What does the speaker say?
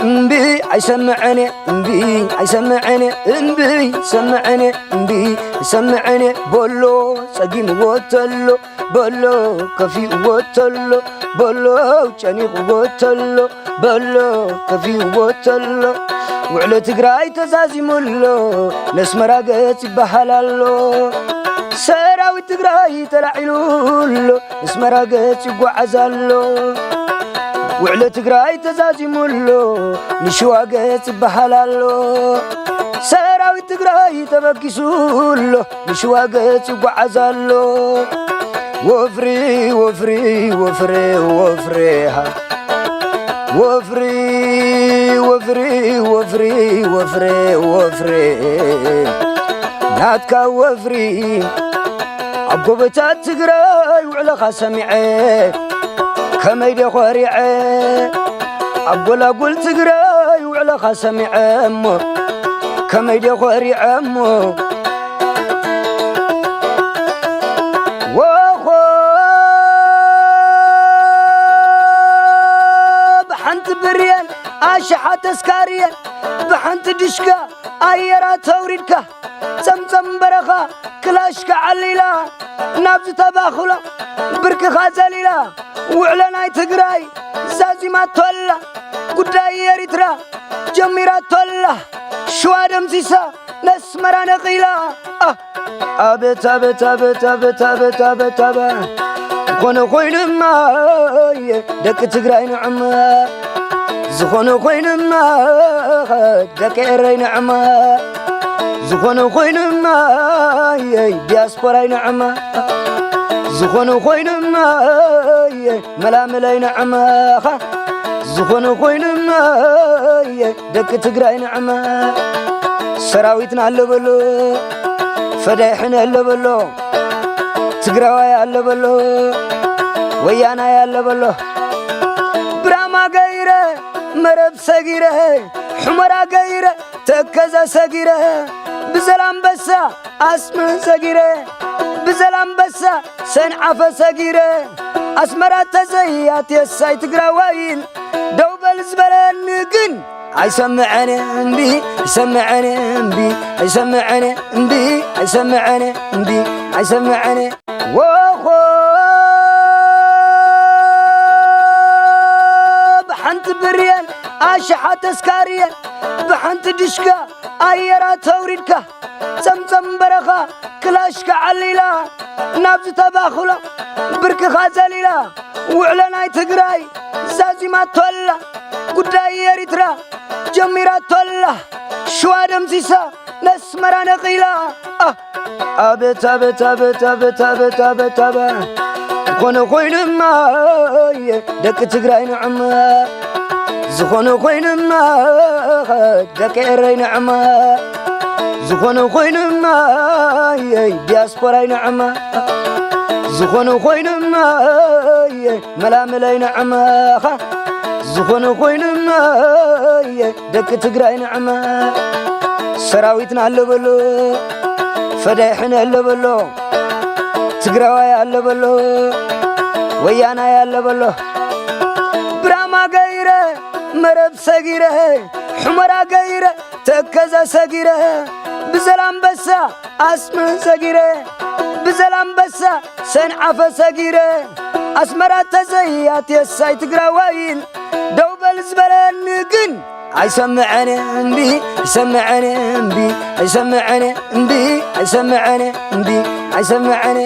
እምቢ ኣይሰምዕን እየ፣ እምቢ ኣይሰምዕን እየ፣ እምቢ ኣይሰምዕን እየ፣ እምቢ ኣይሰምዕን እየ በሎ። ጸጊምዎ ተሎ በሎ፣ ከፊእዎ ተሎ በሎ፣ ጨኒቕዎ ተሎ በሎ፣ ከፊእዎ ተሎ፣ ውዕሎ ትግራይ ተዛዚሙ ኣሎ፣ ነስመራ ገጽ ይበሃል ኣሎ። ሰራዊት ትግራይ ተላዒሉ ኣሎ፣ ነስመራ ገጽ ይጓዓዝ ኣሎ። ውዕሎ ትግራይ ተዛዚሙ ኣሎ፣ ንሽዋ ገጽ ይበሃል ኣሎ። ሰራዊት ትግራይ ተበጊሱ ኣሎ፣ ንሽዋ ገጽ ይጓዓዝ ኣሎ። ወፍሪ፣ ወፍሪ፣ ወፍሪ፣ ወፍሪ፣ ሃ። ወፍሪ፣ ወፍሪ፣ ወፍሪ፣ ወፍሪ፣ ወፍሪ፣ ናትካ ወፍሪ። ኣብ ጎቦታት ትግራይ ውዕለኻ ሰሚዐ፣ ከመይ ድየ ኾሪዐ። ኣብ ጎላጉል ትግራይ ውዕለኻ ሰሚዐ እሞ፣ ከመይ ድየ ኾሪዐ እሞ። ወኾ ብሓንቲ ብርየን ኣሽሓት ተስካርየን፣ ብሓንቲ ድሽካ ኣየራ ተውሪድካ፣ ጸምጸም በረኻ ክላሽካ ዓሊላ፣ ናብ ዝተባኽሎ ብርክኻ ዘሊላ፣ ውዕሎ ናይ ትግራይ ዛዚማቶ ኣላ። ጉዳይ ኤሪትራ ጀሚራቶ ኣላ። ሽዋ ደምሲሳ ነስመራ ነቒላ። ኣ-፣ ኣቤት፣ ኣቤት፣ ኣቤት፣ ኣቤት፣ ኣቤት፣ ኣቤት፣ ኣበ። ዝኾነ ኮይኑማ፣ ደቂ ትግራይ ንዕማ። ዝኾነ ኮይኑማ፣ ደቂ ኤረይ ንዕማ። ዝኾነ ኮይኑማ፣ ዲያስፖራይ ንዕማ። ዝኾነ ኮይኑማ፣ መላምለይ ንዕማኻ። ዝኾነ ኮይኑማ፣ ደቂ ትግራይ ንዕማ። ሰራዊትና ኣሎ በሎ፣ ፈዳይሕን ኣሎ በሎ፣ ትግራዋይ ኣሎ በሎ፣ ወያናይ ኣሎ በሎ። ብራማ ገይረ፣ መረብ ሰጊረ፣ ሑመራ ገይረ፣ ተከዘ ሰጊረ፣ ብዘላምበሳ ኣስመ ሰጊረ፣ ብዘላምበሳ ሰንዓፈ ሰጊረ፣ ኣስመራ ተዘይ ኣትየሳይ ትግራዋይን ደው በል ዝበለኒ ግን ኣይሰምዐን እምቢ፣ ኣይሰምዐን እምቢ፣ ኣይሰምዐን እምቢ፣ ኣይሰምዐን እምቢ፣ ኣይሰምዐን። ወኾ ብሓንቲ ብርየን ኣሽሓት ተስካርየን፣ ብሓንቲ ድሽካ ኣየራ ተውሪድካ፣ ጸምጸም በረኻ ክላሽካ ዓሊላ፣ ናብ ዝተባኽሎ ብርክኻ ዘሊላ፣ ውዕሎ ናይ ትግራይ ዛዚማቶ ኣላ። ጉዳይ ኤሪትራ ጀሚራቶ ኣላ። ሽዋ ደምሲሳ ነስመራ ነቒላ። ኣ-፣ ኣቤት፣ ኣቤት፣ ኣቤት፣ ኣቤት፣ ኣቤት፣ ኣቤት፣ ኣበ። ዝኾነ ኮይኑማ፣ ደቂ ትግራይ ንዕማ። ዝኾነ ኮይኑማ፣ ደቂ ኤረይ ንዕማ። ዝኾነ ኮይኑማ፣ ዲያስፖራይ ንዕማ። ዝኾነ ኮይኑማ፣ መላምለይ ንዕማኻ። ዝኾነ ኮይኑማ፣ ደቂ ትግራይ ንዕማ። ሰራዊትና ኣሎ በሎ፣ ፈዳይሕን ኣሎ በሎ፣ ትግራዋይ ኣሎ በሎ፣ ወያናይ ኣሎ በሎ። ብራማ ገይረ፣ መረብ ሰጊረ፣ ሑመራ ገይረ፣ ተከዘ ሰጊረ፣ ብዘላምበሳ ኣስመ ሰጊረ፣ ብዘላምበሳ ሰንዓፈ ሰጊረ፣ ኣስመራ ተዘይ ኣትየሳይ ትግራዋይን ደው በል ዝበለኒ ግን ኣይሰምዐን እምቢ፣ ኣይሰምዐን እምቢ፣ ኣይሰምዐን እምቢ፣ ኣይሰምዐን እምቢ፣ ኣይሰምዐን።